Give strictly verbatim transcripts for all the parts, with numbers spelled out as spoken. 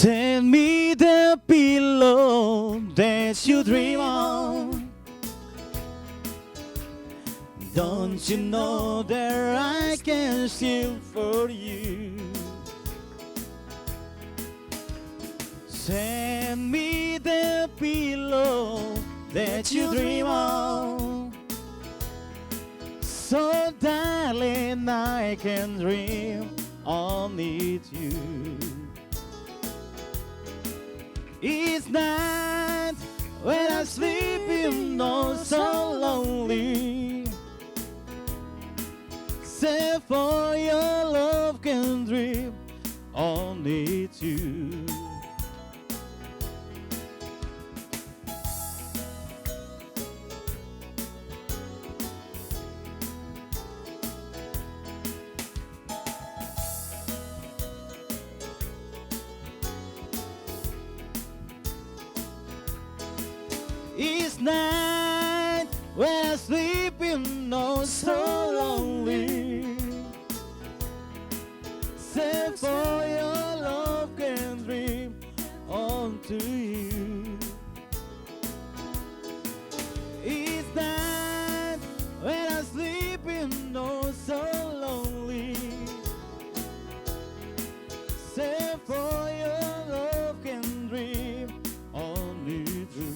Send me the pillow that you dream of. Don't you know that I can sleep for you? Send me the pillow that you dream of. So darling, I can dream only you. Each night when I sleep, you know, so lonely. Say for your love can dream only you. Each night when I sleep, you know, so lonely. Say for your love can dream onto you. Each night when I sleep, you know, so lonely. Say for your love can dream only you.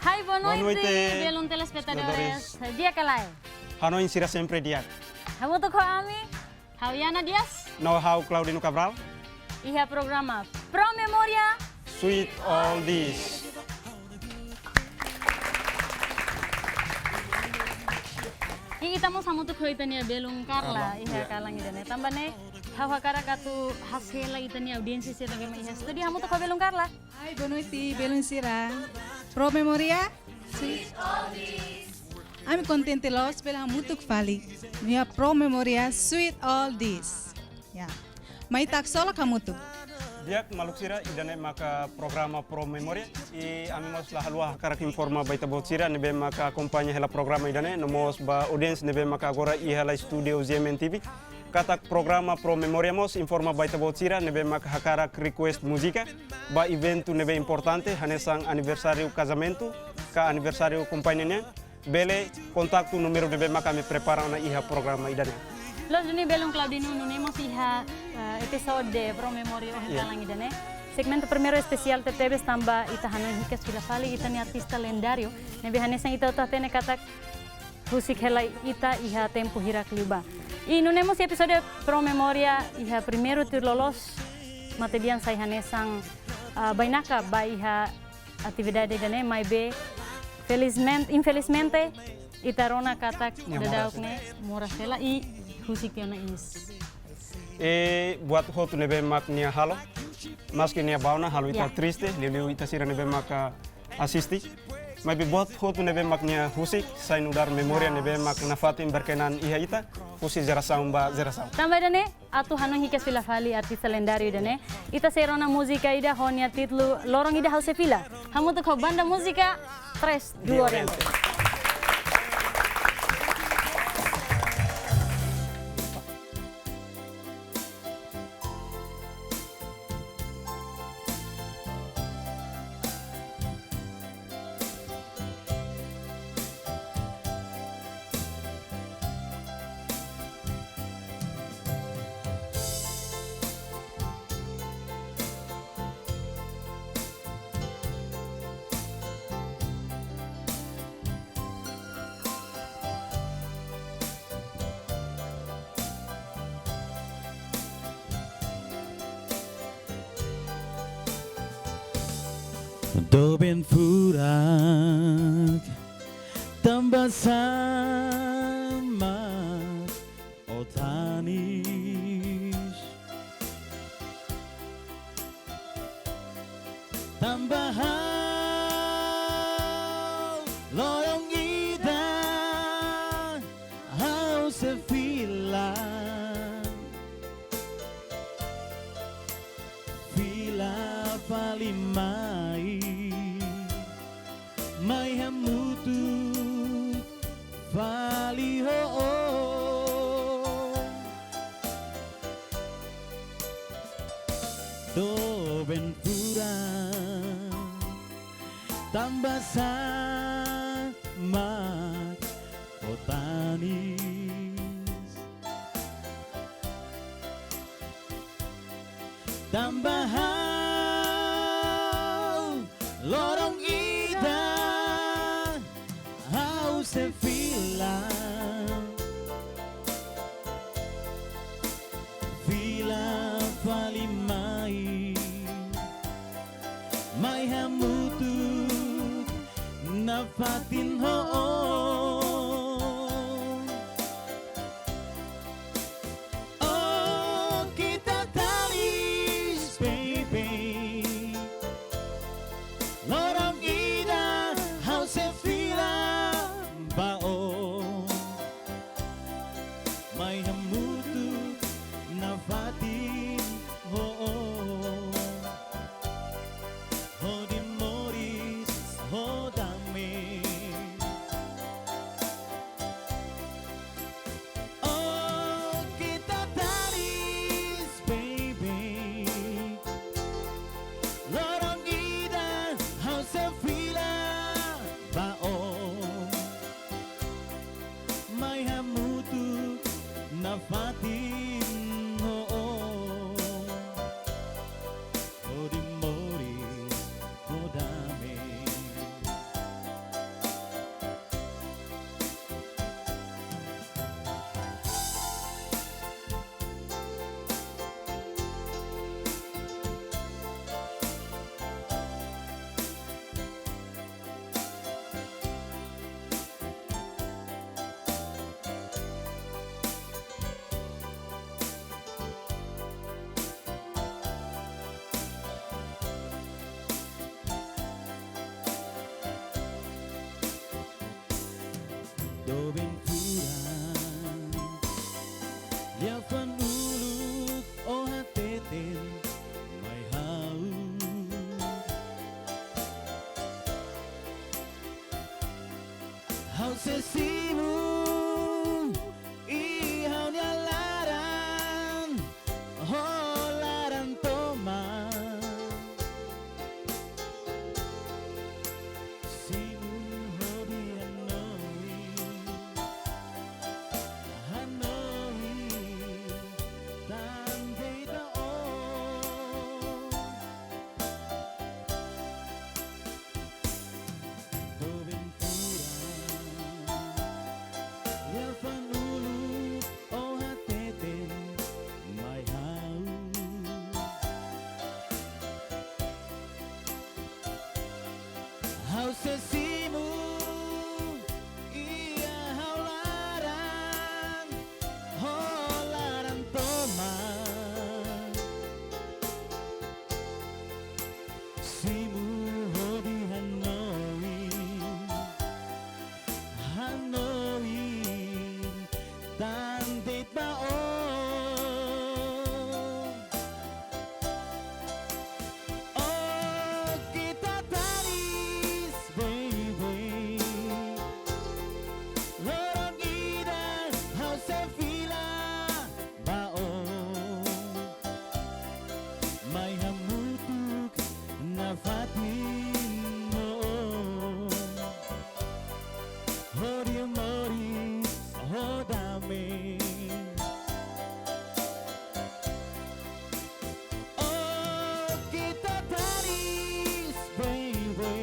Hai, boa noite, belun telespetadores. Di'ak ka lae? Hanoin sira sempre di'ak. Hamutuk ho ami, ha'u Yana Dias. No ha'u Claudino Cabral. Iha programa Pro Memória. Sweet Oldies. I ita mós hamutuk ho ita-nia belun Carla, Carla, iha, iya, kalan ida-ne'e. Tanba ne'e, ha'u hakarak atu hasoru hela ita-nia audiénsia sira ne'ebé mak iha estúdiu, hamutuk ho belun Carla. Hai, boa noite, belun sira. Pro Memória. Sweet Oldies. Ami kontente loos bele hamutuk fali iha Pro Memória Sweet Oldies. Ya. Mai ita haksolok hamutuk. Di'ak, maluk sira, ida-ne'e maka programa Pro Memória. I ami mós la haluha hakarak informa ba ita-boot sira ne'ebé maka akompaña hela programa ida-ne'e, no mós ba audiénsia ne'ebé maka agora iha hela estúdiu G M N T V. Katak programa Pro Memória mós informa ba ita-boot sira ne'ebé maka hakarak request múzika ba eventu ne'ebé importante, hanesan aniversáriu kazamentu ka aniversáriu kompañia nian, bele kontaktu númeru ne'ebé maka ami prepara ona iha programa ida-ne'e. Loos duni belun Claudino, nune'e mós iha, eh, episode Pro Memória ohin, iya, kalan ida-ne'e. Segmentu primeiru espesiál tebetebes tanba ita hanoin hikas fila fali ita-nia artista lendáriu ne'ebé hanesan ita hotu hatene katak husik hela ita iha tempu hirak liubá. I nune'e mós episode Pro Memória iha primeiru tuir loloos matebian sai hanesan, ah, bainaka ba iha atividade ida-ne'e, maibé felizmente, infelizmente, ita rona katak, ya, daudauk moras, ne'e moras hela i husik tiha ona iis. I buat hotu ne'ebé mak nia halo, maski nia ba ona halo ita, ya, triste, liuliu ita sira ne'ebé maka asiste. Maibé buat hotu ne'ebé mak nia husik, sai nu'udar memória, ya, ne'ebé mak nafatin berkenan iha ita, husi jerasaun ba jerasaun. Tanba ida-ne'e, atu hanoin hikas fila fali artista lendáriu ida-ne'e, ita sei rona múzika ida ho nia títulu Loron Ida Ha'u Sei Fila. Hamutuk ho banda múzika Tres do Oriente. Doben furak tanba sa'e mak o tanis. Tanba ha'u loron ida Sei fila, fila fali mai, mai hamutuk fali ho ó. Doben furak, tanba sá mak ó tanis? Tanba ha'u loron ida, ha'u sei fila, fila fali mai, mai hamutuk nafatin ho ó. Oh, kita tanis, baby. Loron ida ha'u sei fila ba ó, mai hamutuk nafatin ho ó, hodi moris ho dame. Oh, kita tanis, baby. Loron ida ha'u sei fila ba ó, mai hamutuk nafatin ho ó, hodi moris ho dame. Doben furak, liafuan uluk ó hateten mai ha'u. Ha'u sei simu iha ó-nia laran, ho laran tomak. Simu hodi hanoin, hanoin tan de'it ba ó. Doben furak, liafuan uluk ó hateten mai ha'u. Ha'u sei simu iha ó-nia laran, ho laran tomak. Simu hodi hanoin, hanoin tan de'it ba ó. Oh, kita tanis, baby. Loron ida ha'u sei fila ba ó, mai hamutuk nafatin ho ó, hodi moris ho dame. Oh, kita tanis, baby.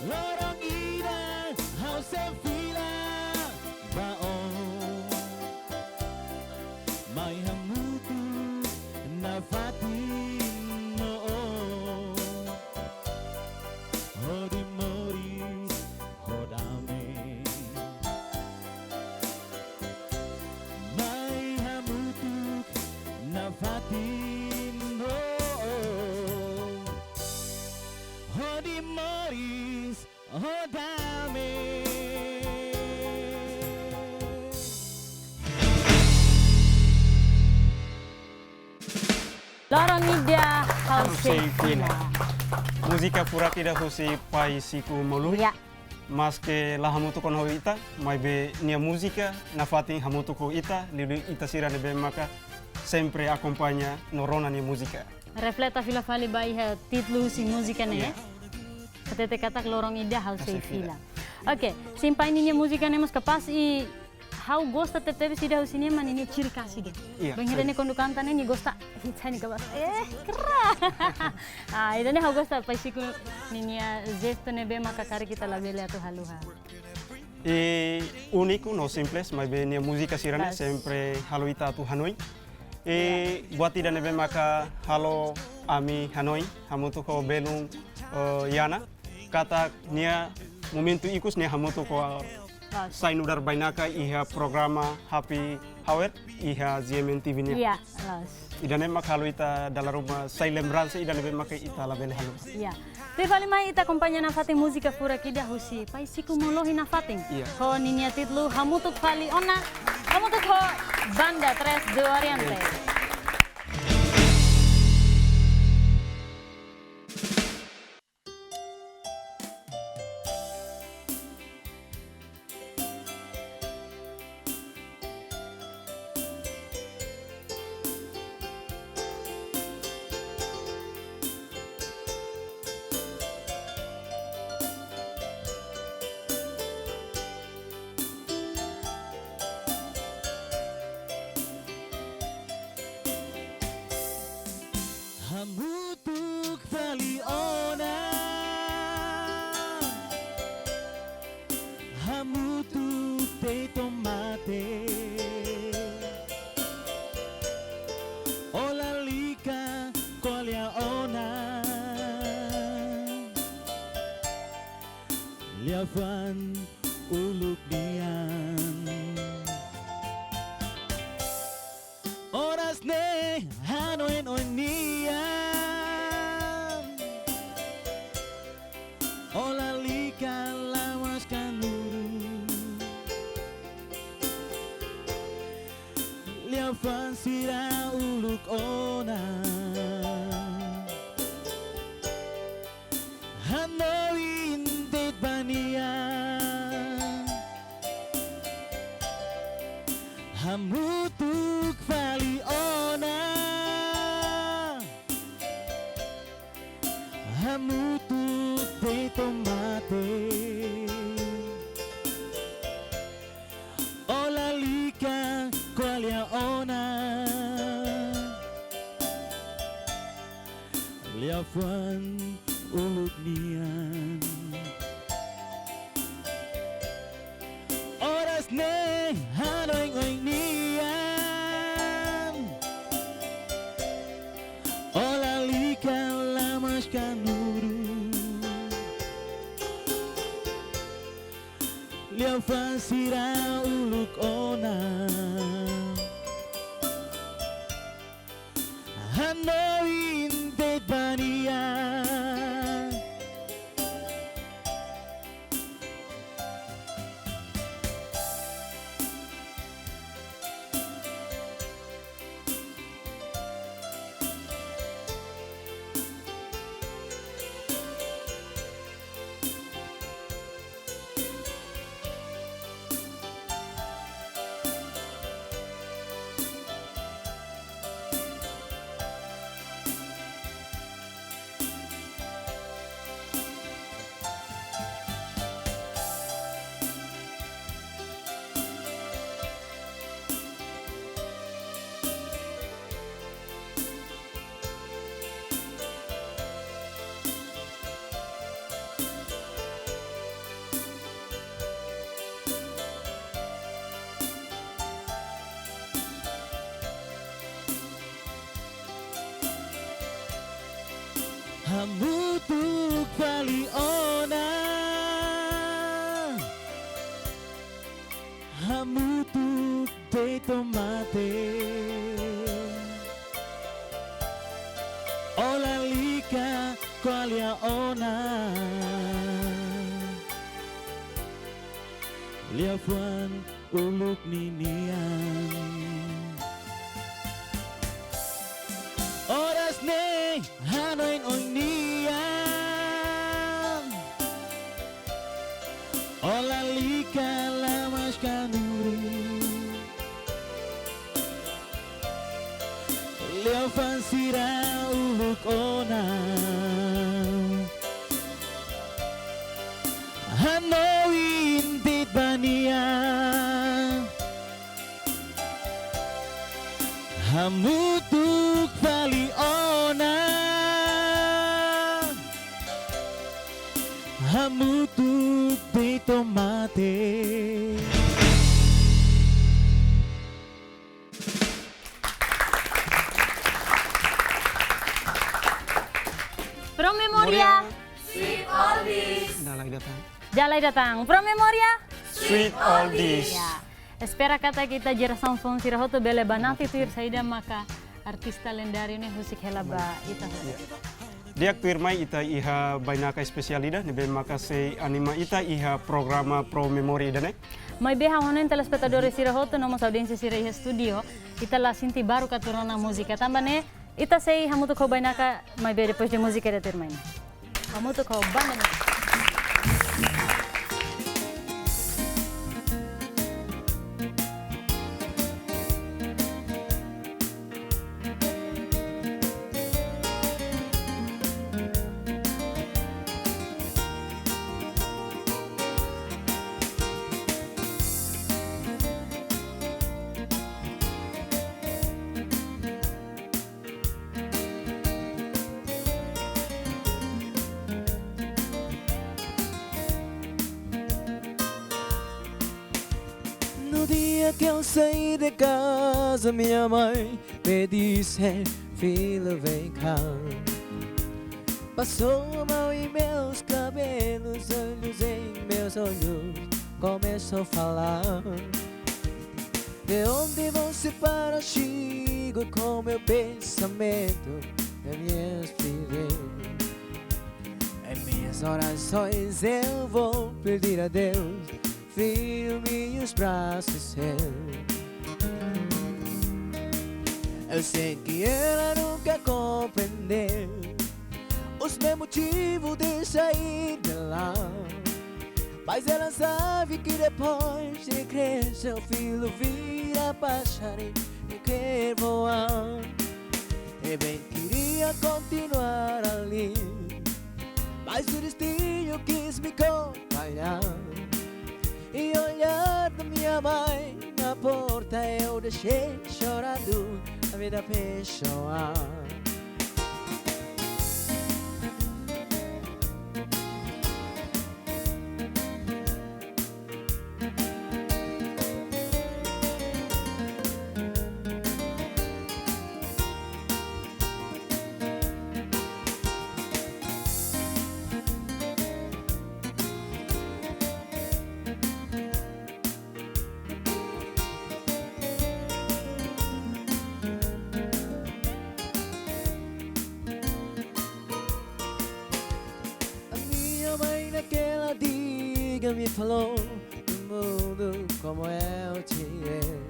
Loron ida ha'u sei fila ba ó, Ha'u sei fila. Múzika furak ida husi Pai Siku Molohi. Ya. Maske la hamutuk ho ita, maibé nia múzika nafatin hamutuk ho ita, liuliu ita sira ne'ebé maka sempre akompaña no rona nia múzika. Refleta fila fali ba iha títulu husi múzika ne'e. Ya. Hatete katak loron ida ha'u sei fila. Oke, sin Pai ninia múzika ne'e mós kapás i ha'u gosta tebetebes ida husi nia mak ninia ciri khas ida. Iya, bainhira ne'e kuandu kanta ne'e nia gosta hit hanesan kapás. Eh, kera. Ah, ida ne'e ha'u gosta Pai Siku ninia jestu ne'ebé maka karik ita labele atu haluha. I úniku no simples, maibé nia múzika sira-ne'e sempre halo ita atu hanoin. I buat ida ne'ebé maka halo ami hanoin, hamutuk ho belun, eh, Yana. Katak nia momentu ikus nia hamutuk ho sai nu'udar bainaka iha programa Happy Hour iha G M N T V nian. Iya, loos. Ida ne'e mak halo ita dala ruma sai lembransa ida ne'ebé maka ita labele haluha. Iya. Tuir fali mai ita akompaña nafatin múzika furak ida husi Pai Siku Molohi nafatin. Iya. Ho ninia títulu Hamutuk Fali Ona, hamutuk ho Banda Tres do Oriente. Iya. Hamutuk fali ona, hamutuk de'it to'o mate. Ó lalika ko'alia ona, liafuan uluk nian. Oras ne'e hanoin oin nian, ó lalika la'ós kanuru. Liafuan sira uluk ona, hanoin de'it ba nia. Hamutuk fali ona, hamutuk de'it to'o mate. Ó lalika ko'alia ona, liafuan uluk nian. Oras ne'e hanoin oin nian, ó lalika la'ós kanuru. Liafuan sira uluk ona, hanoin de'it ba nia. Hamutuk fali ona, hamutuk de'it to'o mate. Ó lalika ko'alia ona, liafuan uluk ninian. Oras ne'e Liafuan sira uluk ona, hanoin de'it ba nia. Hamutuk fali ona, hamutuk de'it to'o mate. Promemoria. Sweet Oldies. Lalais datang. Lalais datang. Promemoria. Sweet Oldies. Ya. Espera katak ita jerasaun foun sira hotu bele banati tuir saida maka artista lendáriu ne'e husik hela ba ita hotu. Ya. Di'ak, tuirmai ita iha bainaka espesiál ida ne'ebé maka sei anima ita iha programa Promemoria ida-ne'e. Maibé ha'u hanoin telespetadór sira hotu no mós audiénsia sira iha estúdiu, ita la sente baruk atu rona múzika. Tanba ne'e, ita sei hamutuk ho bainaka, maibé depois de múzika ida tuirmai. Hamutuk ho banda ne'e. No dia que eu saí de casa, minha mãe me disse: "Filho, vem cá." Passou a mão em meus cabelos, olhos em meus olhos, começou a falar. De onde você para, chego com meu pensamento, é minha filha. Em minhas orações eu vou pedir a Deus, firme os braços seus. Eu sei que ela nunca compreendeu os meus motivos de sair de lá. Mas ela sabe que depois de crescer, o filho vira passarinho e quer voar. E bem queria continuar ali, mas o destino quis me acompanhar. E olhar da minha mãe na porta, eu deixei chorando a vida pessoal. A minha mãe naquela dia me falou do mundo como eu te amo.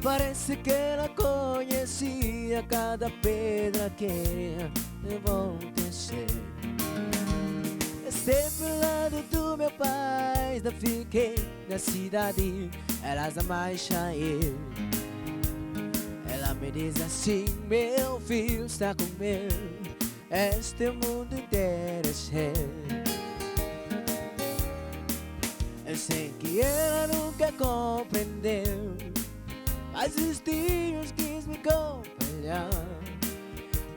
Parece que ela conhecia cada pedra que eu vou tecer. É sempre ao lado do meu pai, da fiquei na cidade, ela jamais saiu. Ela me diz assim: "Meu filho, está comigo, este mundo inteiro é seu." Eu sei que ela nunca compreendeu, mas os dias quis me acompanhar.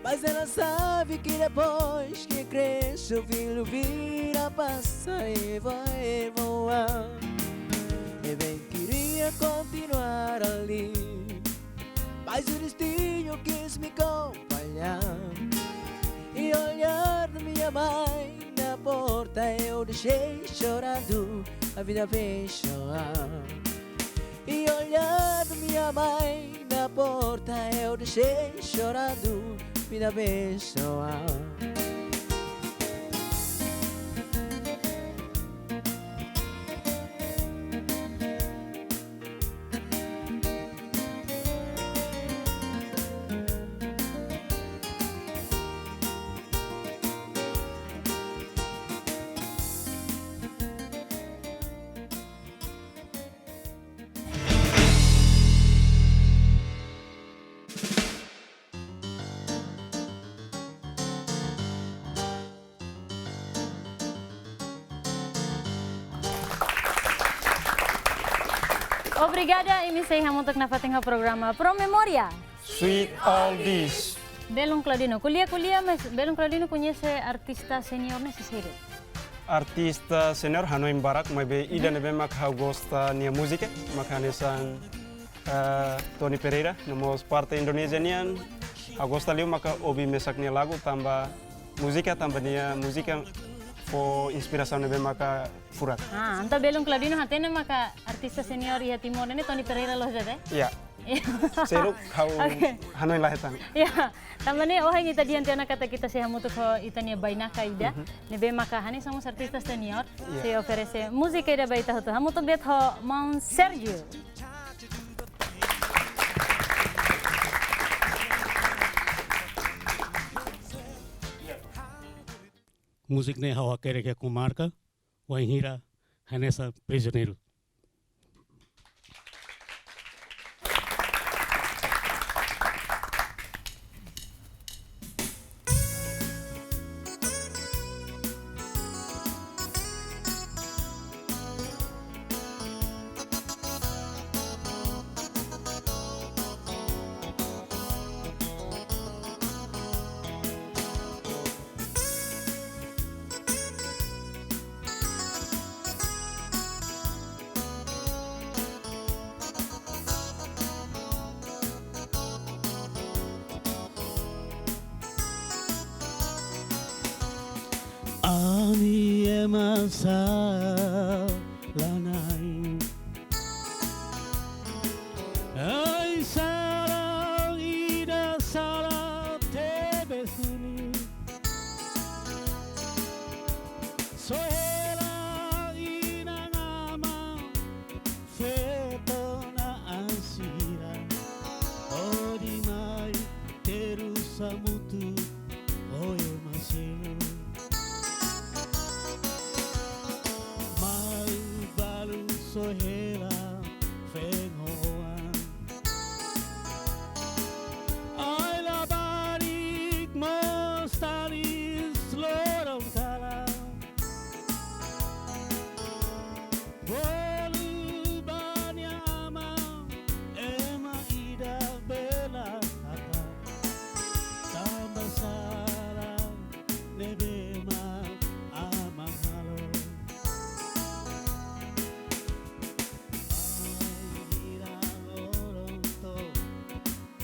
Mas ela sabe que depois que cresce, o filho vira passarinho e vai voar. E bem queria continuar ali, mas o destino quis me acompanhar. E olhar da minha mãe na porta, eu deixei chorando a vida pessoal. E olhar da minha mãe na porta, eu deixei chorando a vida pessoal. Obrigada, imi sei hamutuk nafatin ho programa Promemoria. Sweet Oldies. Belun Claudino, ko'alia ko'alia, mas Belun Claudino koñese artista seniór ne'e sé de'it? Artista seniór hanoin barak, maibé ida ne'ebé mak ha'u gosta nia múzika, mak hanesan, eh, Tony Pereira, no mós parte Indonézia nian, ha'u gosta liu maka obi mesak nia lagu tanba múzika, tanba nia múzika fó inspirasaun ne'ebé maka furak. Ah, entaun Belun Claudino hatene maka artista seniór iha Timor ne'e Tony Pereira loos de'it, eh? Ya. Seluk ha'u hanoin la hetan. Ya, tanba ne'e ohin ita dehan tiha ona katak ita sei hamutuk ho ita-nia bainaka ida. Ne'ebé maka hanesan mós artista seniór, sei oferese múzika ida ba ita hotu. Hamutuk de'it ho maun Sergio. Múzika ne'e ha'u hakerek iha komarka, wainhira hanesan prizioneiru. Ami ema sala na'in. Ai sala ida sala tebes duni. Só hela inan-aman feto na'an sira. Hodi mai terus hamutuk ho ema seluk. Maun-alin só hela feen ho oan. Ai labarik mós tanis loron kalan. Bolu ba nia aman, ema ida bele hatán. Tanba sala ne'ebé mak aman halo. Bainhira loron to'o,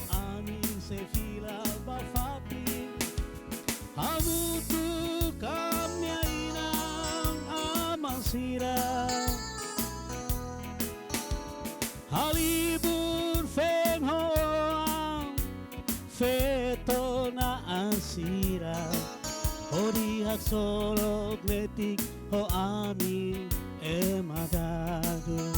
ami sei fila ba fatin. Hamutuk ho ami-nia inan-aman sira. Halibur feen ho oan, feto na'an sira. Hodi haksolok netik ho ami ema dago.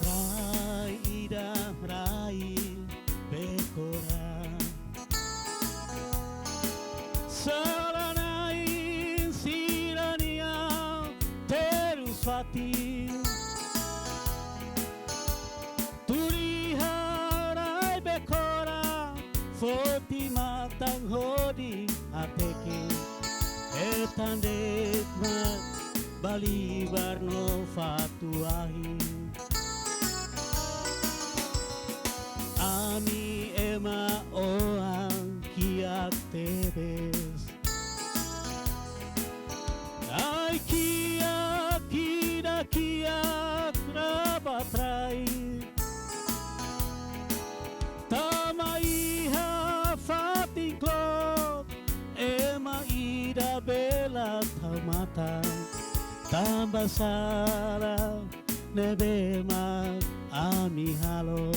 Rai ida, rai bekora. Sala na'in sira-nia terus fatin. Tuir iha rai bekora, foti matan hodi hateke. Hetan de'it mak ba libar no fatu ahi. Ami ema oan kiak tebes. Ai kiak ida kiak raba trai. Tama iha fatin kloot, ema ida bele tau matan. Tanba sala ne'ebé mak ami halo.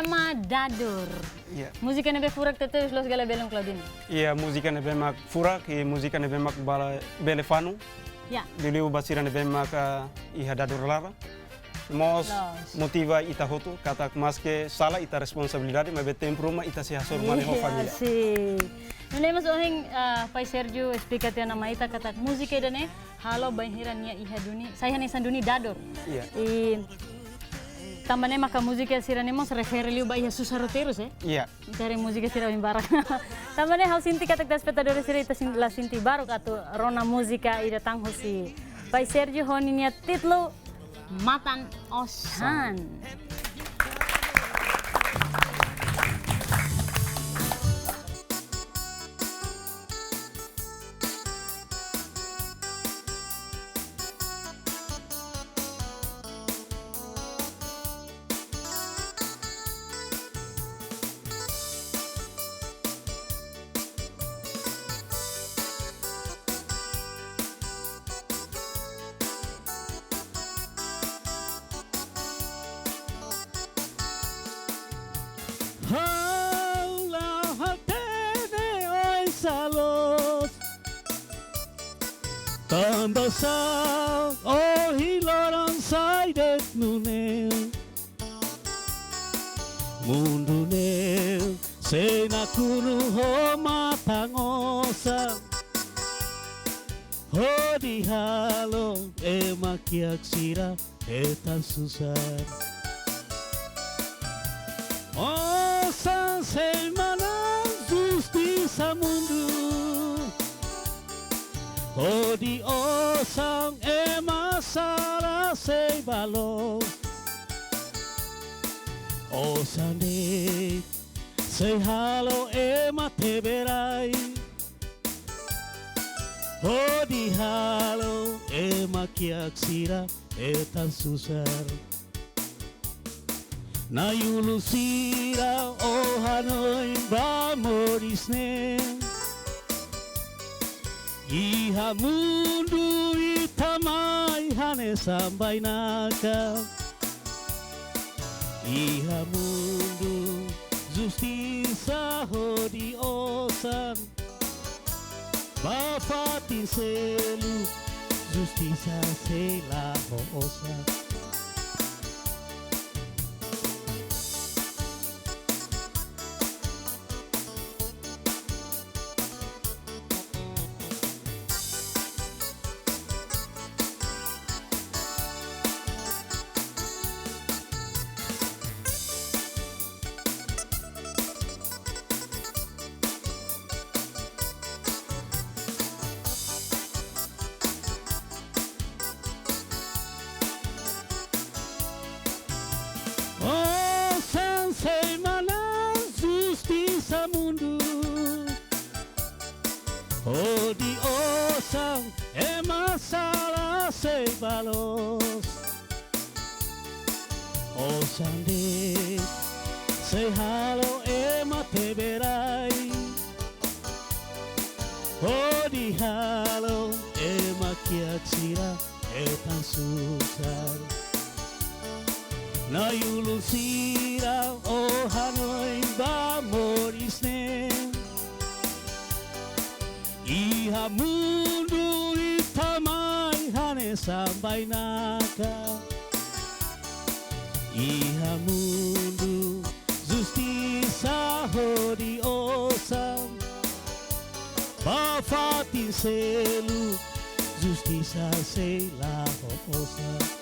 Ema Dadur. Iya. Múzika ne'ebé furak tebes, loos ka lae, belun Claudino? Iya, múzika ne'ebé mak furak, i múzika ne'ebé mak bala bele fanu. Ya. Liuliu ba sira ne'ebé mak, ah, iha dadur laran. Mós Loos. motiva ita hotu, katak maske sala ita responsabilidade, maibé tempu ruma ita sei hasoru mane ho Iya, família. Sin. Nune'e mós ohin, ah, Pai Sérgio esplika tiha ona mai ita katak múzika ida-ne'e halo bainhira nia iha duni, sai hanesan duni dadur. Iya. I tanba ne'e maka múzika sira-ne'e mós refere liu ba iha susar roteiru, eh? Iya. Dari múzika sira ohin barak. Tanba ne'e ha'u sente katak telespetadór sira ita sin-, la sente baruk atu rona múzika ida tan husi Pai Sérgio ho ninia títulu Matan Osan. Ha'u la hatene oinsá loos. Tanba sá ohin loron sai de'it nune'e. Mundu ne'e sei nakonu ho matan osan. Hodi halo ema kiak sira hetan susar. Osan sei manán justisa mundu. Hodi osan ema sala sei bá loos. Osan de'it sei halo ema tebe rai. Hodi halo ema kiak sira hetan susar. Na'i-ulun sira, ó hanoin ba moris ne'e. Iha mundu ita mai hanesan bainaka. Iha mundu justisa hodi osan. Ba fatin seluk, justisa sei la ho osan. Osan sei manán justisa mundu. Hodi osan ema sala sei bá loos. Osan de'it sei halo ema tebe rai. Hodi halo ema kiak sira hetan susar. Na'i-ulun sira, ó hanoin ba moris ne'e. Iha mundu ita mai hanesan bainaka. Iha mundu justisa hodi osan. Ba fatin seluk, justisa sei la ho osan.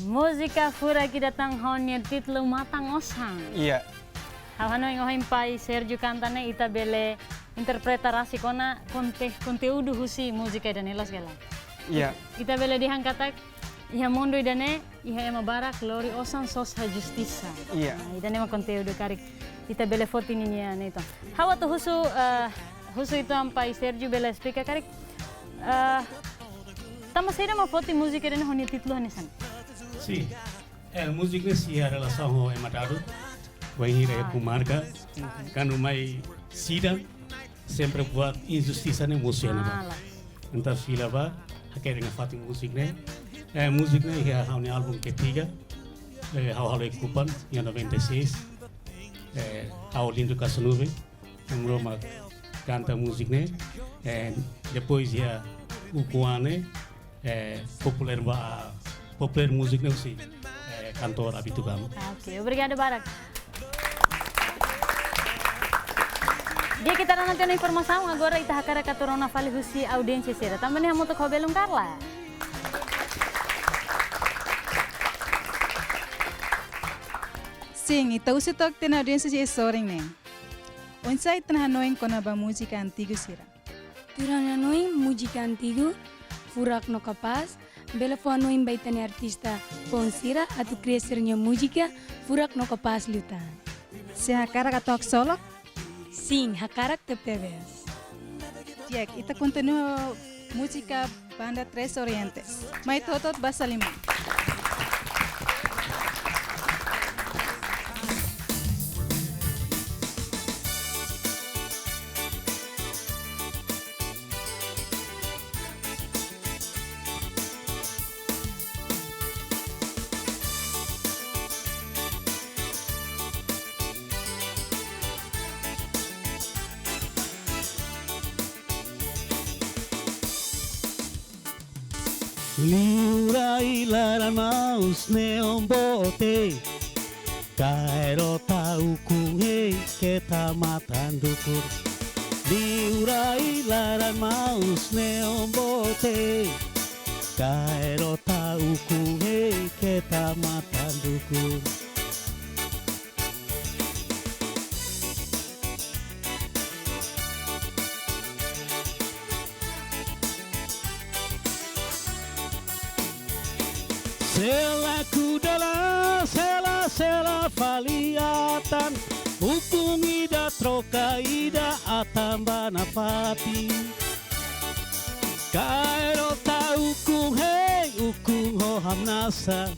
Múzika furak ida tan ho nia títulu Matan Osan. Iya. Ha'u hanoin ohin Pai Sérgio kanta ne'e ita bele interpreta rasik ona konte-, konteúdu husi múzika ida-ne'e, loos ka lae? Iya. Ita bele dehan katak iha mundu ida-ne'e, iha ema barak lori osan sosa justisa. Iya. Ah, ida-ne'e mak konteúdu karik ita bele foti ninia ne'e to. Ha'u atu husu, eh, husu uitoan Pai Sergio bele esplika karik. Eh, tanba saida mak foti múzika ida-ne'e ho nia títulu hanesan? Sin. Eh, múzika ne'e sei iha relasaun ho ema dadus, wainhira iha komarka, kuandu mai sida, sempre buat injustisa ne'e mosu iha ne'ebá. Ah, lae. Entaun fila bá, hakerek nafatin múzika ne'e. Eh, múzika ne'e iha ha'u-nia álbum ketiga, eh, ha'u halo iha Kupan, iha noventa e seis. Eh, ha'u Lindo Casanova, Maromak kanta múzika ne'e. Eh, depois iha Ukun An ne'e, eh, populer ba, populer múzika ne'e husi, eh, kantór Abito Gama. Oke, obrigada barak. Di'ak, ita rona tiha ona informasaun, agora ita hakarak atu rona fali husi audiénsia sira. Tanba ne'e hamutuk ho belun Carla. Sin, ita husu took tiha ona audiénsia sira sorin ne'e. Oinsá ita-nia hanoin kona-ba múzika antigu sira? Tuir ha'u-nia hanoin, múzika antigu, furak no kapás, bele fó hanoin ba ita-nia artista foun sira atu kria sira-nia múzika furak no kapás liután. Sei hakarak atu haksolok? Sin, hakarak tebetebes. Di'ak, ita kontinua múzika Banda Tres Orientes. Mai ita hotu-hotu basa liman. Liurai laran maus neon bote, kaer ota ukun hei keta matan dukur. Liurai laran maus neon bote, kaer ota ukun hei keta matan dukur. Selaku dalan, sela, sela fali atan, ukun ida troka ida atan ba nafatin. Kaer ota ukun hei, ukun ho hamnasa,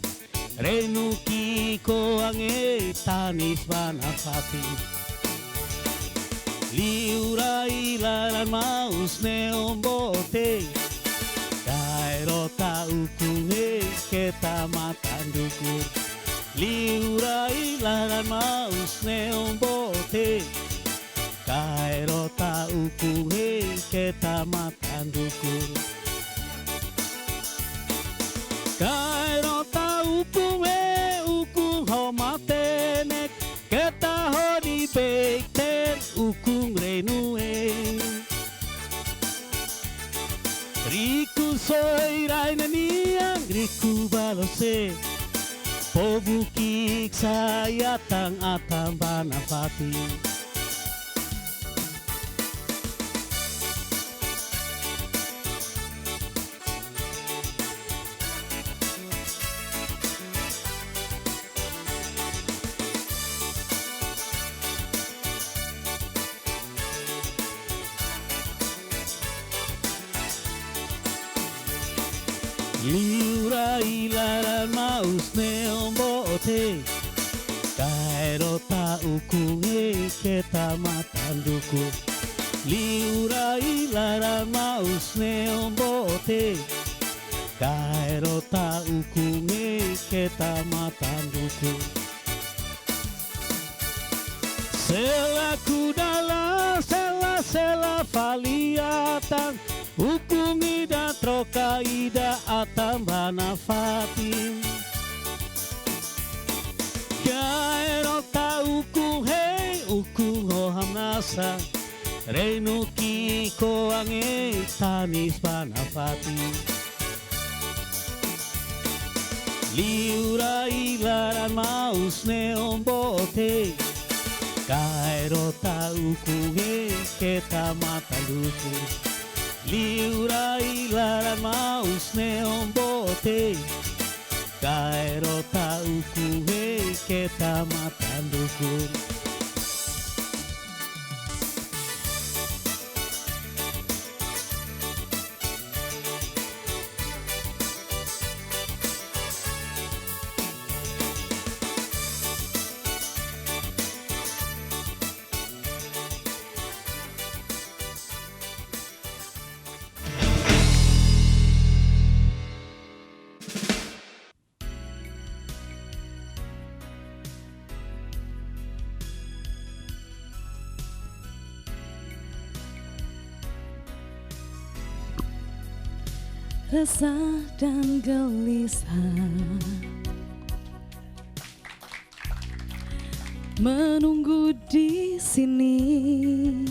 reinu ki'ik-oan ei tanis ba nafatin. Liurai laran maus neon bote, kaer ota ukun hei keta matan dukur. Liurai laran maus neon bote, kaer ota ukun hei keta matan dukur. Kaer ota ukun hei, ukun ho matenek, keta hodi beik-teen ukun reinu ei. Riku soe rai-na'in nian, riku ba lose, povu ki'ik sai atan, atan ba nafatin. Liurai laran maus neon bote, kaer ota ukun hei keta matan dukur. Liurai laran maus neon bote, kaer ota ukun hei keta matan dukur. Selaku dalan, sela, sela fali atan, ukun ida troka ida atan ba nafatin. Kaer ota ukun hei, ukun ho hamnasa, reinu ki'ik-oan ei tanis ba nafatin. Liurai laran maus neon bote, kaer ota ukun hei keta matan dukun. Liurai laran maus neon boot ei, kaer ota uku ei keta matan dukun. Resah dan gelisah menunggu di sini.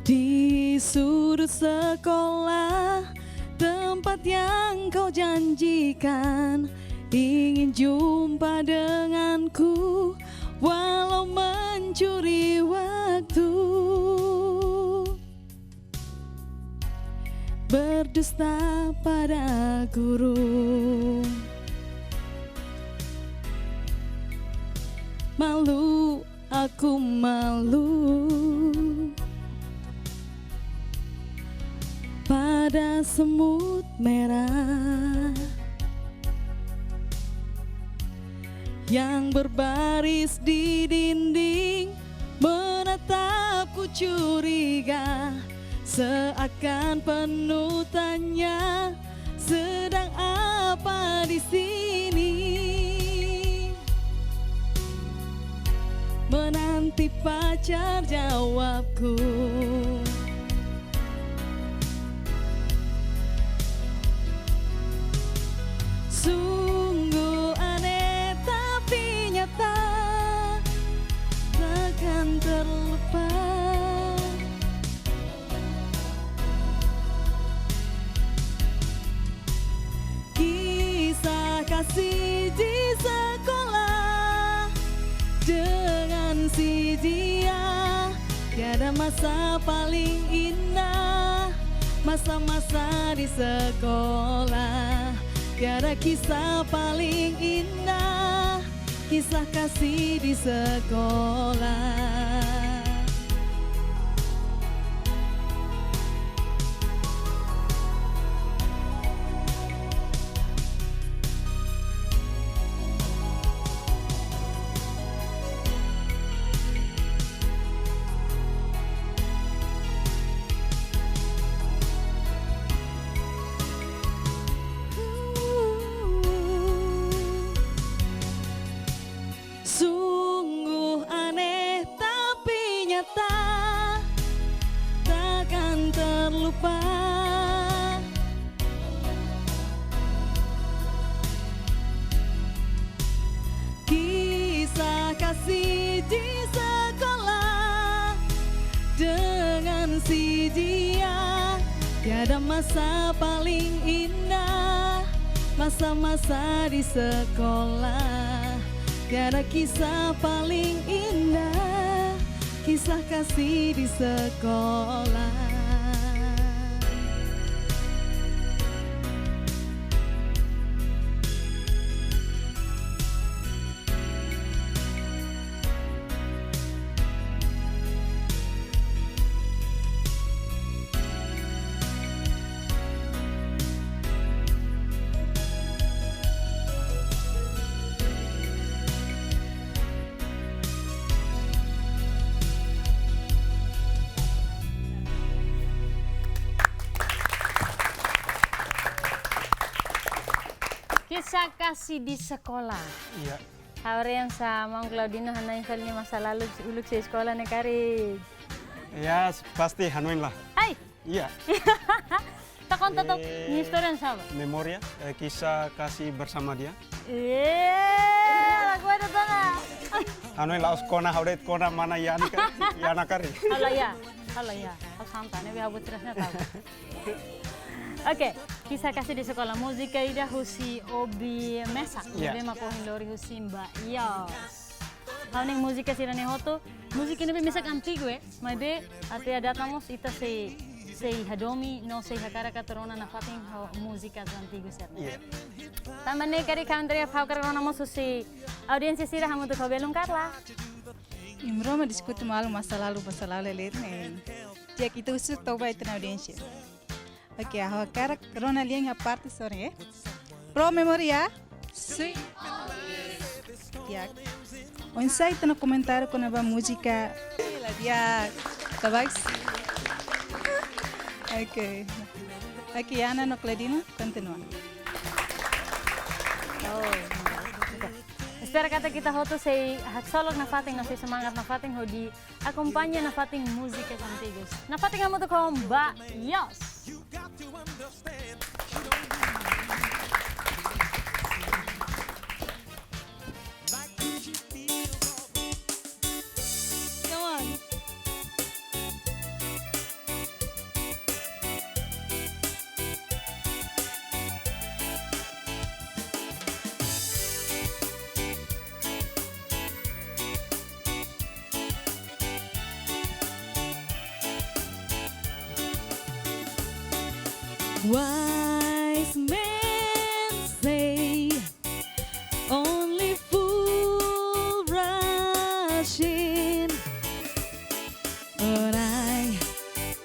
Di sudut sekolah, tempat yang kau janjikan, ingin jumpa denganku, walau mencuri waktu. Berdusta pada guru. Malu, aku malu pada semut merah yang berbaris di dinding, menatapku curiga, seakan penuh tanya, sedang apa di sini? Menanti pacar jawabku. Sungguh aneh tapi nyata, takkan terlupa. Kisah kasih di sekolah dengan si dia. Tiada masa paling indah, masa-masa di sekolah. Tiada kisah paling indah, kisah kasih di sekolah. Sungguh aneh tapi nyata, takkan terlupa. Kisah kasih di sekolah dengan si dia. Tiada masa paling indah, masa-masa di sekolah. Tiada kisah paling indah, kisah kasih di sekolah. Kisah kasih di sekolah. Iya. Ha'u haree hanesan maun Claudino hanoin fali nia masa lalu uluk sei sekolah ne'e karik. Ya, pasti hanoin lah. Hai. Iya. Ita konta took, eh, nia istória hanesan ne'ebá? Memória, eh, kisah kasih bersama dia. Iya, lagu ada tona. Hanoin la'ós kona, ha'u dehan kona mana iha ne'e karik, iha ne'e karik. Halo ya, halo ya. Ha'u santa, ne'ebé ha'u buat terusnya tahu. Oke, kisah kasih di sekolah, múzika ida husi Obi Mesak. Iya. Ne'ebé mak ohin lori husi Mbak Yos. Ha'u-nia múzika sira-ne'e hotu, múzika ne'ebé mesak antigu, eh, maibé até a data mós ita sei, sei hadomi, no sei hakarak atu rona nafatin ho múzika antigu sira-ne'e. Iya. Tanba ne'e karik Andrea, ha'u hakarak rona mós husi audiénsia sira hamutuk ho belun Carla. Imi rona diskute malu masa lalu, masa lalu leten ne'e. Di'ak, ita husu toba ita-nia audiénsia. Oke, ha'u hakarak rona lian iha parte sorin, eh. Pro memoria. Sui. Di'ak. Oinsá ita-nia komentáriu kona-ba múzika. Di'ak. Tabaks. Oke. Oke, Ana no Claudina, kontinua. Oh. Espera katak ita hotu sei haksolok nafatin, no sei semangat nafatin hodi akompaña nafatin múzikas antigas. Nafatin hamutuk ho Ba Yos. Come on. Wise men say only fool rush in, but I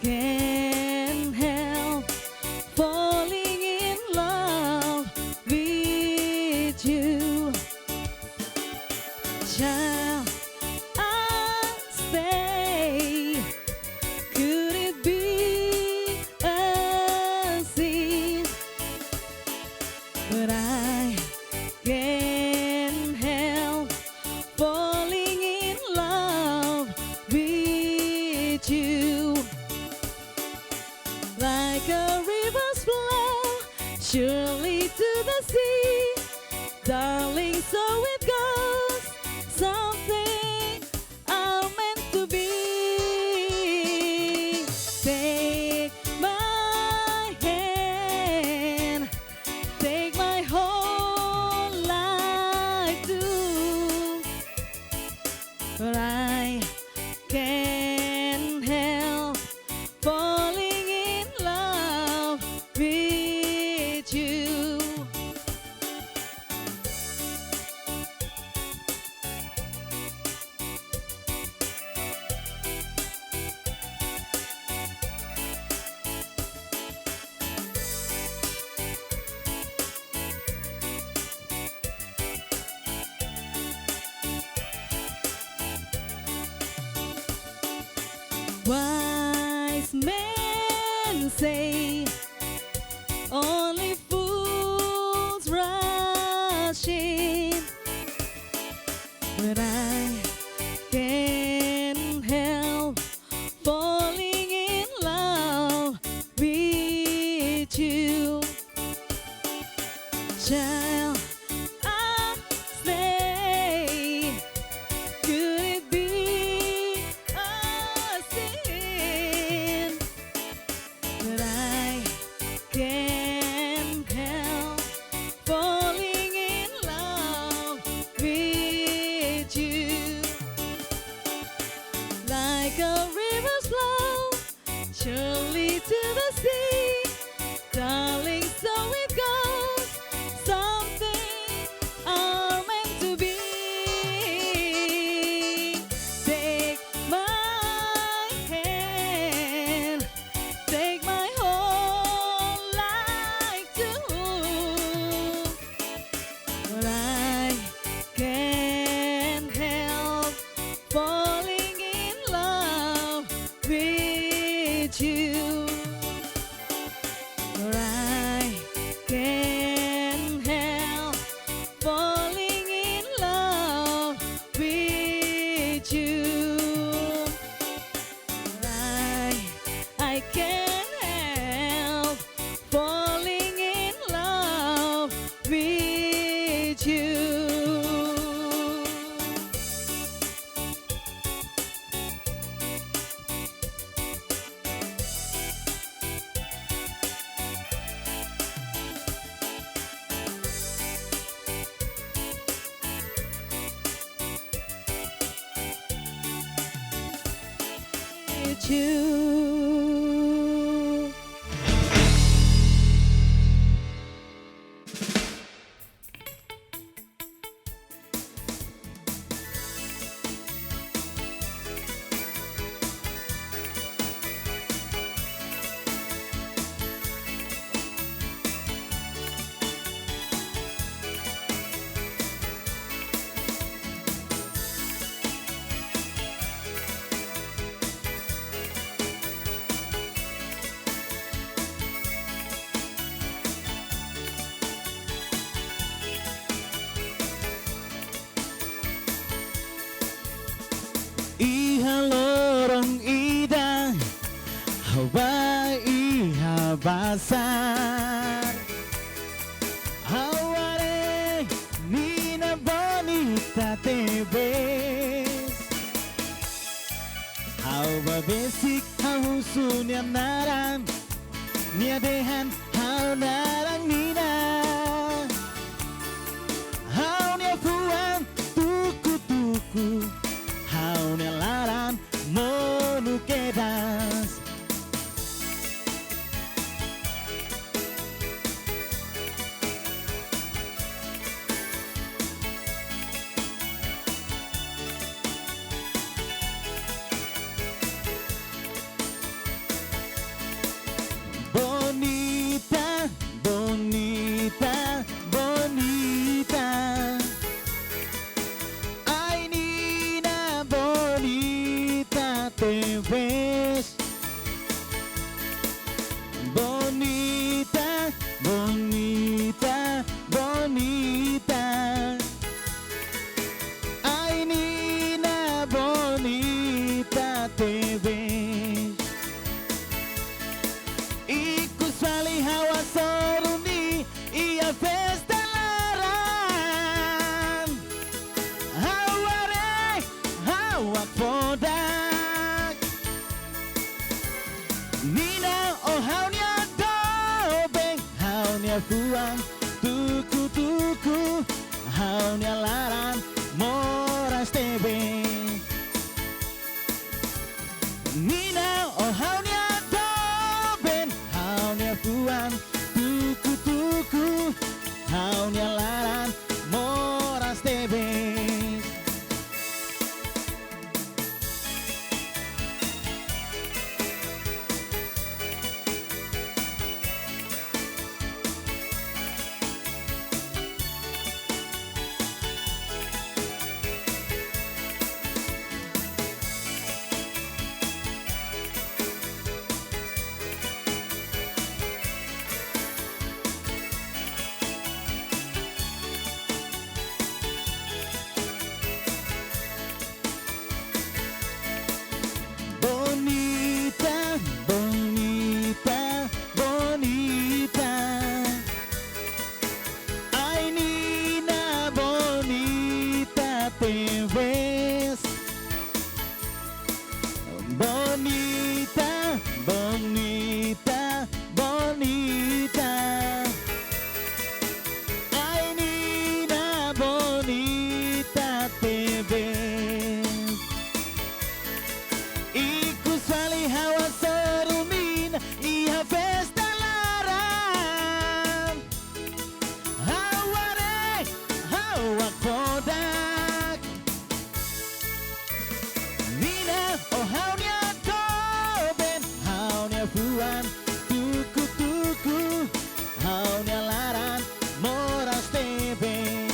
can't help falling in love with you. Shall I stay? Could it be a sin? But I can't help falling in love with you. Like a river's flow surely to the sea, darling, so it goes. Something are meant to be. Take my hand, take my whole life too. But I can't help falling in love with you. Wise men say only fools rush in, but I can't help falling in love with you. Shall I stay? Could it be a sin? But I can't help falling in love with you. Chu. Iha loron ida, ha'u bá iha bazár. Ha'u haree nina bonita tebes. Ha'u bá besik, ha'u husu nia naran. Nia dehan ha'u naran Nina. Ha'u-nia fuan tuku-tuku, ha'u-nia laran monu kedas. Bonita, bonita, bonita. Ai Nina, bonita tebes. Bonita, bonita, bonita. Ai Nina, bonita tebes. Ikus fali ha'u hasoru nia iha festa laran. Ha'u haree, ha'u hakfodak. Nina, ó ha'u-nia doben, ha'u-nia fuan tuku-tuku, ha'u-nia laran moras tebes. Nina, ó ha'u-nia doben, ha'u-nia fuan tuku-tuku, ha'u-nia laran moras tebes. Bonita, bonita, bonita. Ai Nina, bonita tebes. Bonita, bonita, bonita. Ai Nina, bonita tebes. Ikus fali ha'u hasoru Nina iha festa laran. Ha'u haree, ha'u hakfodak. Nina, ó ha'u-nia doben, ha'u-nia fuan tuku-tuku, ha'u-nia laran moras tebes.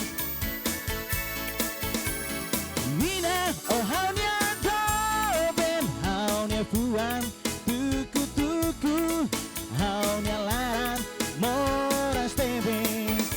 Nina, ó ha'u-nia doben, ha'u-nia fuan tuku-tuku, ha'u-nia laran moras tebes.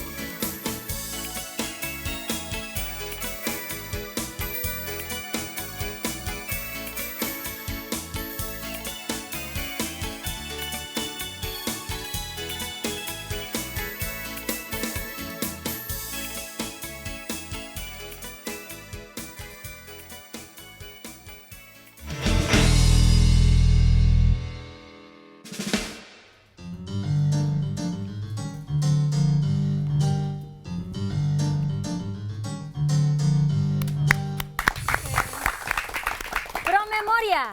Pro Memória.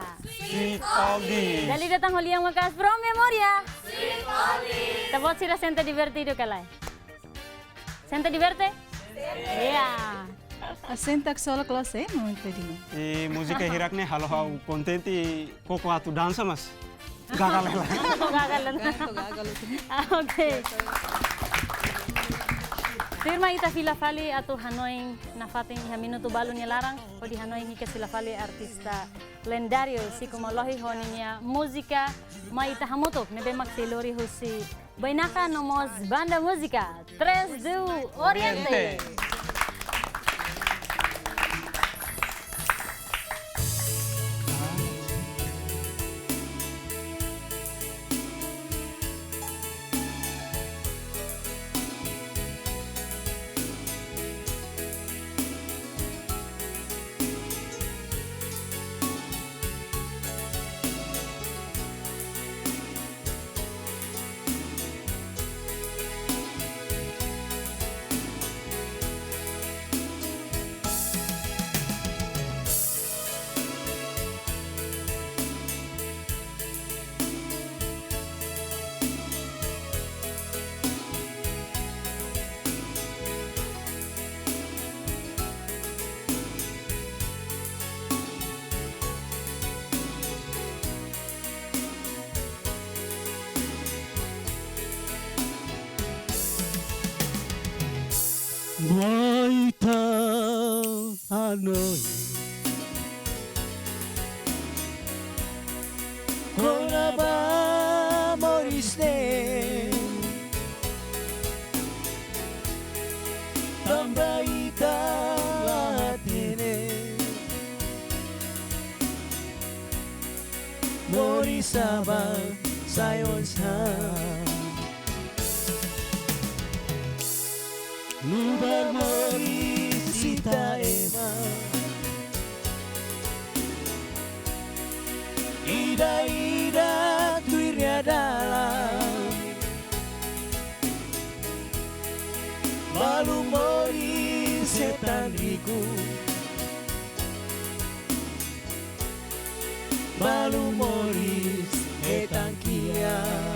Sweet Oldies. Dala ida tan ha'u-nia maka'as, Pro Memoria. Sweet Oldies. Ita-boot sira sente divertidu ka lae? Sente diverte? Iya. Sente haksolok loos, eh, momentu tadi. I múzika hirak ne'e halo ha'u kontente, koko atu dansa mas gagal hela. Koko gagal hela. Gagal, gagal. Ah, oke. Tuirmai ita fila fali atu hanoin nafatin iha minutu balu nia laran, hodi hanoin hikas fila fali artista lendáriu Chico Molohi ho ninia múzika Mai Ita Hamutuk, ne'ebé mak sei lori husi Bainaka no mós Banda Múzika Três do Oriente. Mai ita hanoin kona-ba moris ne'e, tanba ita la hatene moris sa'e ba sai oinsá. Nu'udar moris ita ema, ida-idak tuir nia dalan. Balu moris hetan rikun, balu moris hetan kiak.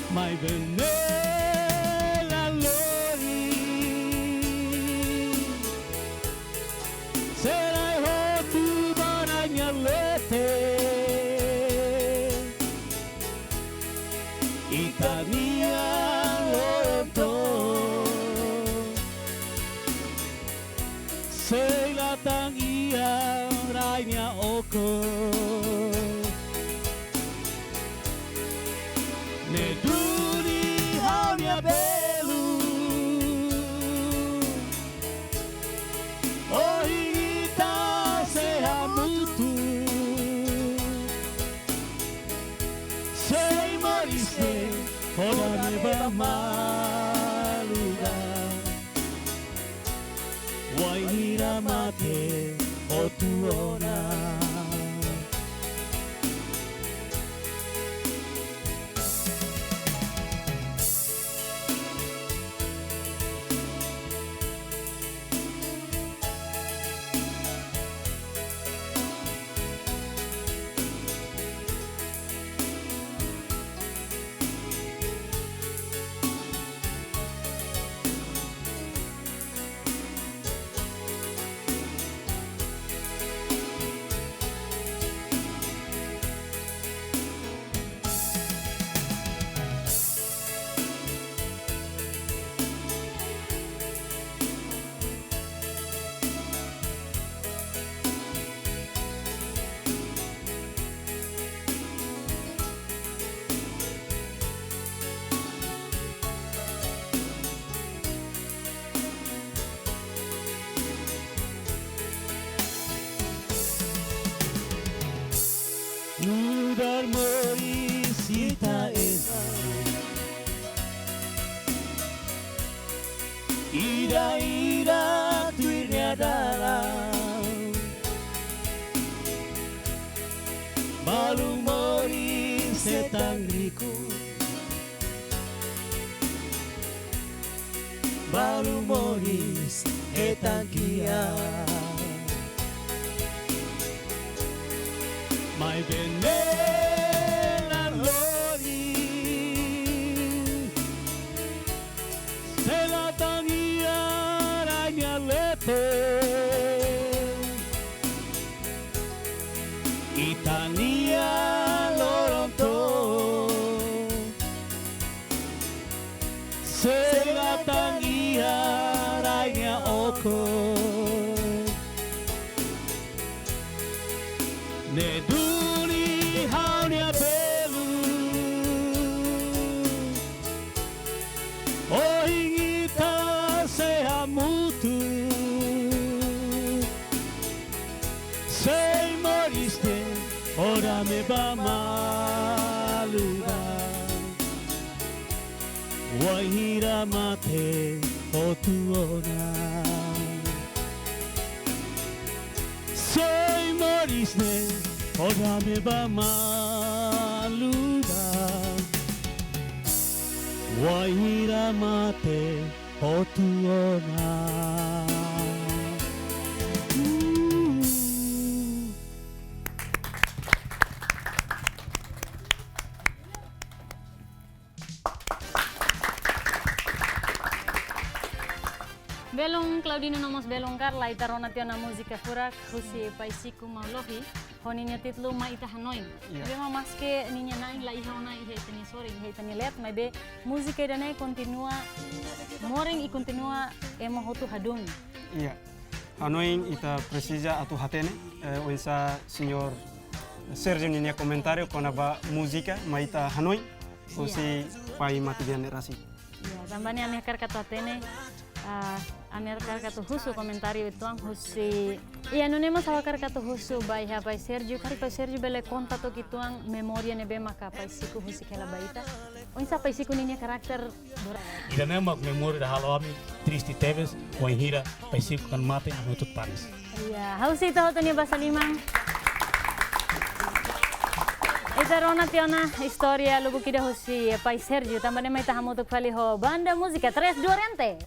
Maibé ne'e la lori, se la hotu ba rai-nia leten, ita-nia loron to'o sei la tan iha rai-nia okos. Ne'e duni ha'u-nia belun, ohin ita sei hamutuk. Sei moris ne'e, hodi ne'e ba malu ga. Wainhira mate hotu ona. Nu'udar moris ita ema, ida-idak tuir nia dalan. Balu moris hetan rikun, balu moris hetan kiak. Benela lori, sei la tan iha rai nia leten, ita-nia loron to'o. Sei la tan iha rai nia okos. Ne'e duni ha'u-nia belun. Ohin ita sei hamutuk. Sei moris de'it, ó dame ba malu ba. Wainhira mate hotu ona. Sei moris de'it, ó dame ba malu ba. Wainhira mate hotu ona. Belun Claudino no mós belun Carla, ita rona tiha ona múzika furak husi Pai Siku Maun Lohi, ho ninia títulu Mai Ita Hanoin. Iya. Maibé maske ninia na'in la iha ona iha ita-nia sorin, iha ita-nia leet, maibé múzika ida-ne'e kontinua morin i kontinua ema hotu hadomi. Iya. Hanoin ita presiza atu hatene, eh, oinsá señór Sérgio ninia komentáriu kona-ba múzika Mai Ita Hanoin, husi Pai Mati Bian Ne'e Rasik. Iya, tanba ne'e ami hakarak atu hatene, ah, ami hakarak atu husu komentáriu uitoan husi. Iya, nune'e mós ha'u hakarak atu husu ba iha Pai Sérgio, karik Pai Sérgio bele konta took uitoan memória ne'ebé maka Pai Siku husik hela ba ita. Oinsá Pai Siku ninia karakter dora. Ida-ne'e mak memória ida halo ami triste tebes, wainhira Pai Siku kan mate, ami hotu tanis. Iya, ha'u sei ita hotu nia basa liman. Ita rona tiha ona istória lubuk ida husi Pai Sérgio, tanba ne'e mai ita hamutuk fali ho banda múzika Tres Duarente.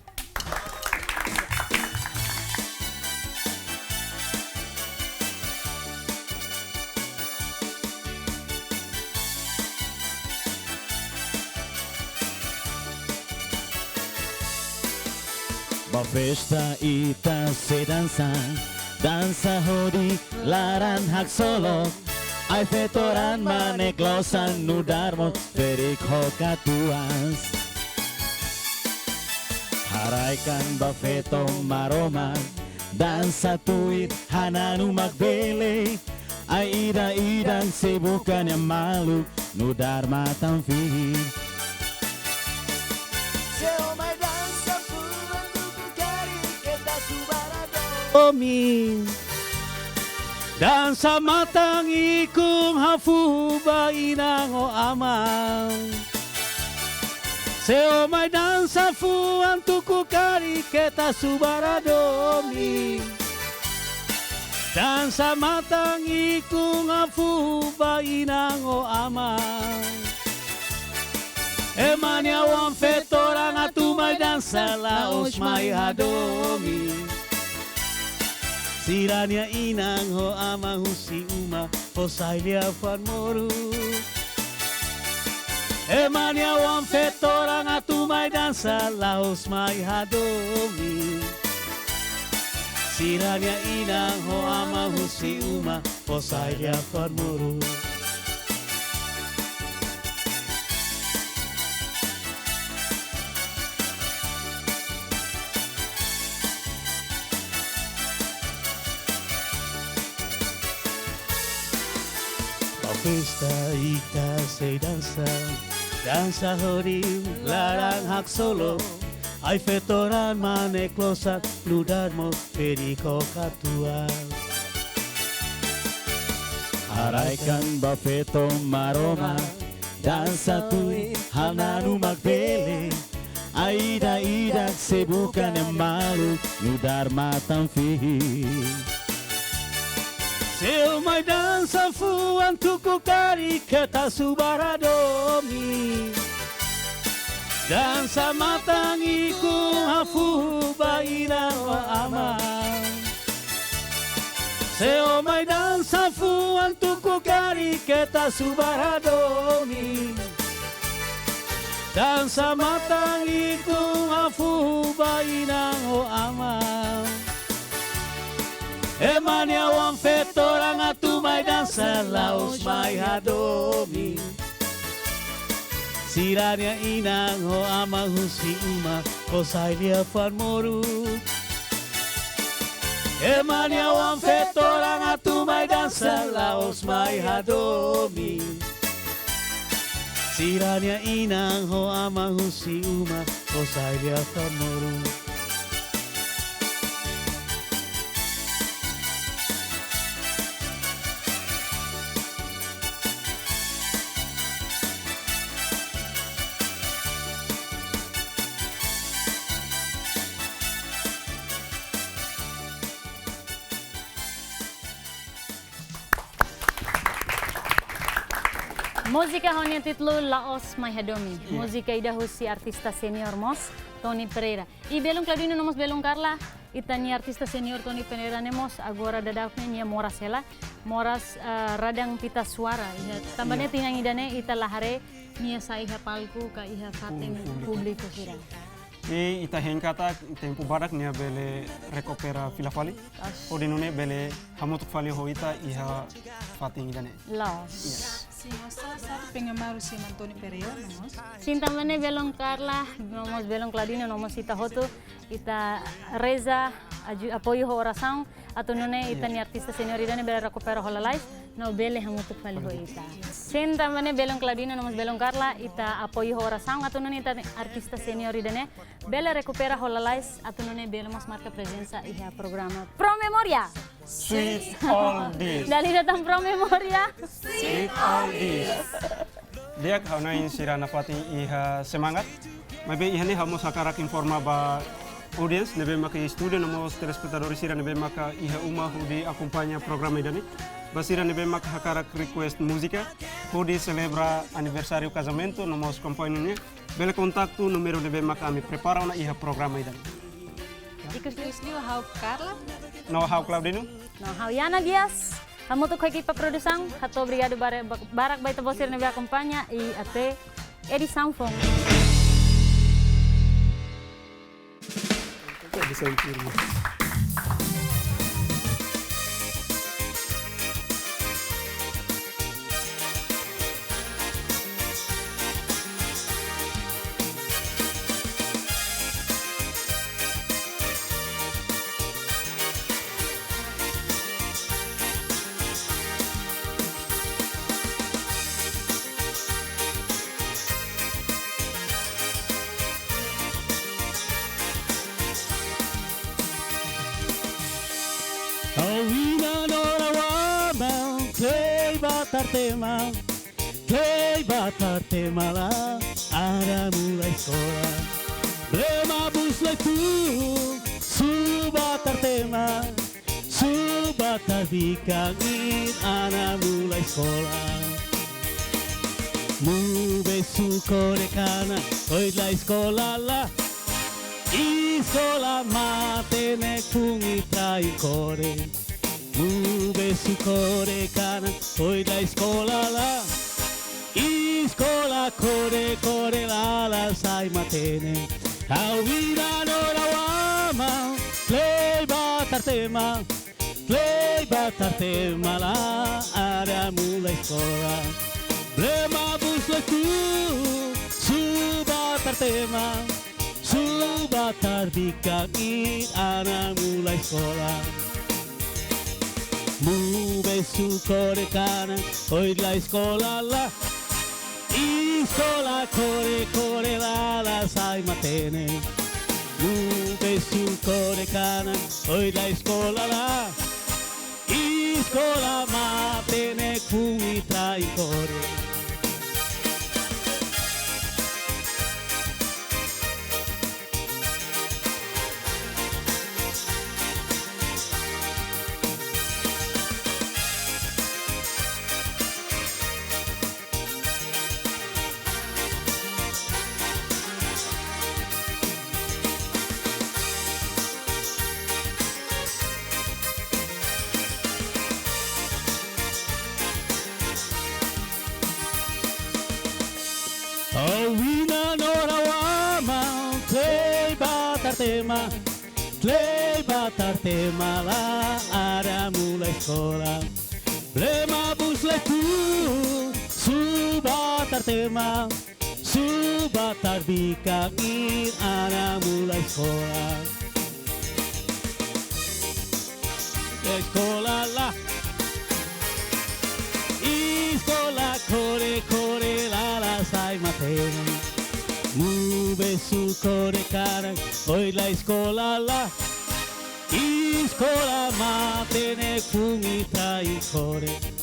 Ba festa ita sei dansa, dansa hodi laran haksolok. Ai-feto raan mane klosan nu'udar mós ferik ho katuas. Haraikan ba feto Maromak, dansa tuir hananu mak bele. Ai ida-idak sei buka nia maluk nu'udar matan-fihi. Se ó mai dansa fuan tuku karik keta subar hadomi. Dansa matan-ikun hafuhu ba inan ho aman. Se ó mai dansa fuan tuku karik keta subar hadomi. Dansa matan-ikun hafuhu ba inan ho aman. Ema nia oan feto raan atu mai dansa la'ós mai hadomi. Sira-nia inan ho aman husi uma fó sai liafuan moru. Ema nia oan feto raan atu mai dansa la'ós mai hadomi. Sira-nia inan ho aman husi uma fó sai liafuan moru. Ba festa ita sei dansa, dansa hodi laran haksolok. Ai-feto raan mane klosan nu'udar mós ferik ho katuas. Haraikan ba feto Maromak, dansa tuir hananu mak bele. Ai ida-idak sei buka nia maluk nu'udar matan-fihi. Se ó mai dansa fuan tuku karik keta subar hadomi. Dansa matan-ikun hafuhu ba inan ho aman. Se ó mai dansa fuan tuku Ku karik keta subar hadomi. Dansa matan-ikun hafuhu ba inan ho aman. Ema nia oan feto raan atu mai dansa, la'ós mai hadomi. Sira-nia inan ho aman husi uma, kosai liafuan moru. Ema nia oan feto raan atu mai dansa, la'ós mai hadomi. Sira-nia inan ho aman husi uma, kosai liafuan moru. Múzika ho nia títulu La'ós Mai Hadomi. Ya. Múzika ida husi artista senior mós, Tony Pereira. I belun Claudino no mós belun Carla, ita-nia artista senior Tony Pereira ne'e mós agora daudaun ne'e nia moras hela, moras, ah, radang pita suara. Iha, tanba ne'e, ya, tinan ida-ne'e ita la haree nia sa'e iha palku ka iha fatin, públiku, públiku sira. I ita hein katak tempu badak nia bele rekupera fila fali. As. Hodi nune'e bele hamutuk fali ho ita iha fatin ida-ne'e. Loos. Yes. Sin, ha'u sá satu penggemar husi Tony Pereira, no mós. Sin, tanba ne'e belun Carla, no mós belun Claudino, no mós ita hotu, ita reza, aju-, apoiu ho orasaun, atu nune'e ita, ya, nia artista senior ida-ne'e bele rekupera ho lalais, no bele hamutuk fali ho ita. Sin, tanba ne'e belun Claudino no mós belun Carla, ita apoiu ho orasaun atu nune'e ita artista senior ida-ne'e bele rekupera ho lalais, atu nune'e bele mós marka prezensa iha programa Pro Memoria. Sweet Oldies. Dala ida tan Pro Memoria. Sweet Oldies. Di'ak, ha'u hanoin sira nafatin iha semangat. Maibé iha ne'e ha'u mós hakarak informa ba audiens ne'ebé maka iha estúdiu no mós telespetadór sira ne'ebé maka iha uma hodi akompaña programa ida-ne'e. Ba sira ne'ebé maka hakarak request múzika hodi selebra aniversáriu kazamentu no mós kompanhia nian, bele kontaktu númeru ne'ebé maka ami prepara ona iha programa ida-ne'e. Ikus liu, ha'u Carla. No ha'u Claudino. No ha'u Yana Dias. Hamutuk ho ekipa produsaun, hato'o obrigadu bare-, ba-, barak ba ita-boot sira ne'ebé akompaña i até edisaun foun. Edisaun tuirmai. Ha'u inan no ha'u-nia aman, klei ba Tartema, klei ba Tartema la, ana mulai eskola. Blema bus lai tu, suba Tartema, suba Tarbikan, ana mulai eskola. Mu be suku kore kanan, oin la eskola la. Eskola matenek funu ita-nia kore. Mu be suku kore kanan, oin la eskola la. Eskola kore kore la la sai matenek. Ha'u inan no ha'u-nia aman, klei ba Tartema, klei ba Tartema la, ana mulai eskola. Blema bus lai tu, suba Tartema, suba Tarbikan, ana mulai eskola. Mu be suku kore kanan, oin la eskola la. Eskola kore kore la la sai matenek. Mu be suku kore kanan, oin la eskola la. Eskola matenek funu ita-nia kore. Oinsá no rawama, klei batar tema, klei batar tema la ara mula eskola. Lema bus letu, su batar tema, su batar bika ir ara mula eskola. Eskola la. Eskola kore kore la la sai mate. Mu besu kore karan, oinsá eskola la. Eskola matenek funu trai kore.